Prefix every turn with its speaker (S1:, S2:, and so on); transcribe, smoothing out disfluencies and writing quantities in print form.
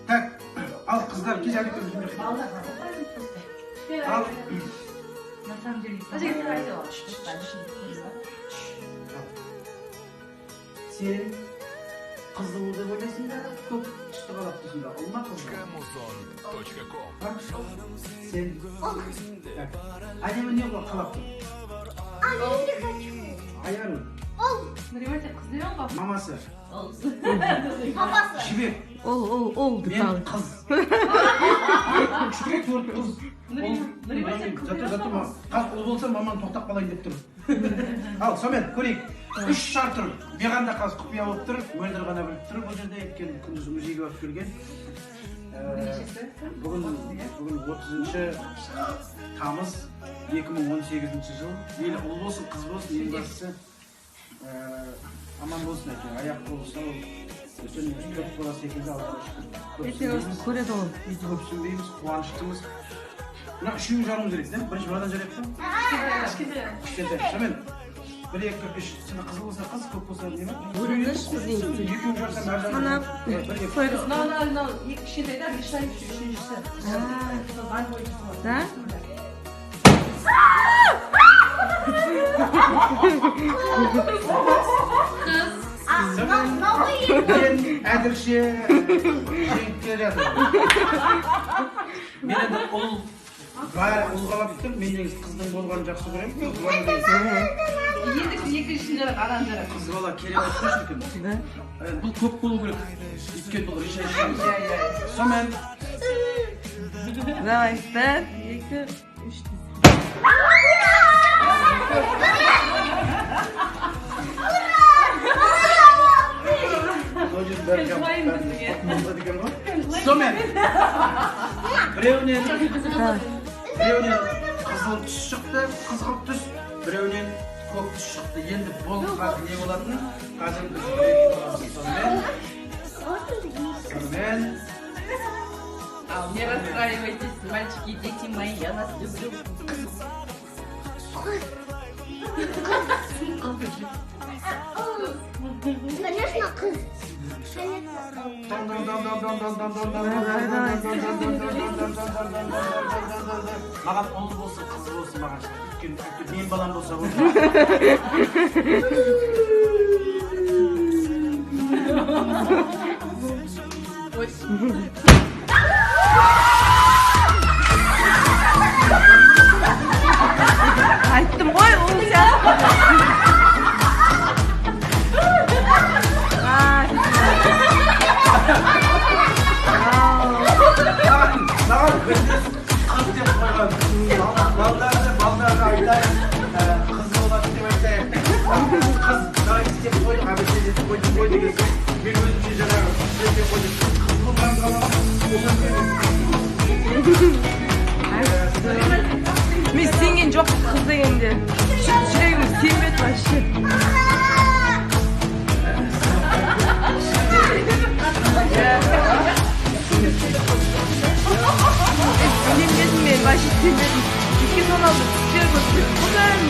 S1: Так, ал қыздар кел. Ал.
S2: На самом деле.
S1: Сен қызды ұл деп ойлайсың ба, көк түсті қалап тұрсың ба, ұл ма, қыз ба? Сен әдемі не қалап тұр?
S3: Не хочу.
S1: Аяру.
S3: Ұл.
S2: Қыз деген ғой.
S1: Мамасы.
S3: Папасы.
S1: Жібек.
S4: Ол, ол, ол.
S1: Мен қыз. Үш, төрт қыз. Зато, зато қазір ұл болса, маман тоқтап қалайын деп тұр. Ал, сонымен көрейік. Үш шар тұр. Маған да қазір құпия болып тұр. Мөлдір ғана біліп тұр бұл жерде, өйткені күндіз музейге барып келген. Бүгін 30 тамыз 2018 жыл. Мейлі ұл болсын, қыз болсын, ең бастысы аман болсын әйтеуір. Аяқ қолы сау. Өйткені төрт баласы екен де, Аллаға шүкір.
S4: Ертең осыны көреді ғой.
S1: Көп түсінбейміз, қуаныштымыз. Мына үшеуін жаруымыз керек, да? Бірінші мынадан жарайық та?
S2: Кішкентай.
S1: Кішкентай. Сонымен 1, 2, 3. Сонда қызыл болса қыз, көк болса не ма?
S4: Көріңізші, біздің
S1: Екеуін жарсам, әр жағынан.
S4: Санап.
S1: 1, 2.
S2: Мынау, мынау, мынау екі кішкентай да, решающий үшіншісі.
S4: Да?
S2: Қыз.
S1: Мен әзірше жеңіп келе жатырмын. Мен енді ұл, бәрі ұл қалап тұр. Мен негізі қыздың болғанын жақсы көремін. Қыз бала деген.
S2: Енді екіншісін жарақ, ананы жарақ.
S1: Қыз бала керемет қой шіркін.
S4: Да?
S1: Бұл көп болу керек. Өйткені бұл решающий.
S2: Иә, иә.
S1: Сонымен
S4: Давай, 1, 2, 3.
S1: Сонымен біреуінен қызыл түс шықты, қызғылт түс, біреуінен көк түс шықты. Енді бұл қазір не болатынын қазір біз білетін боламыз. Сонымен
S2: Ал, не расстраивайтесь, мальчики, дети мои, я вас люблю.
S3: Конечно, қыз.
S1: Маған ұл болсын, қыз болсын, маған өйткені мен балам болса болды.
S4: Айттым ғой, ол сияқты.
S1: Маған күндіз қыз деп қойған. Балдарды, балдарға айтайын, қыз болады деп айтайын. Қыз давай істеп қойдық, әбіше қойдық қой деген соң, мен өзімше жаңағы қыз деп қойдым. Қыз болғанын қаламын.
S4: Мен сенген жоқпын қыз дегенде. Жүрегім сенбеді вообще. Сенбедім мен, вообще сенбедім. Өйткені соны алды түстер көріп. Бүгін.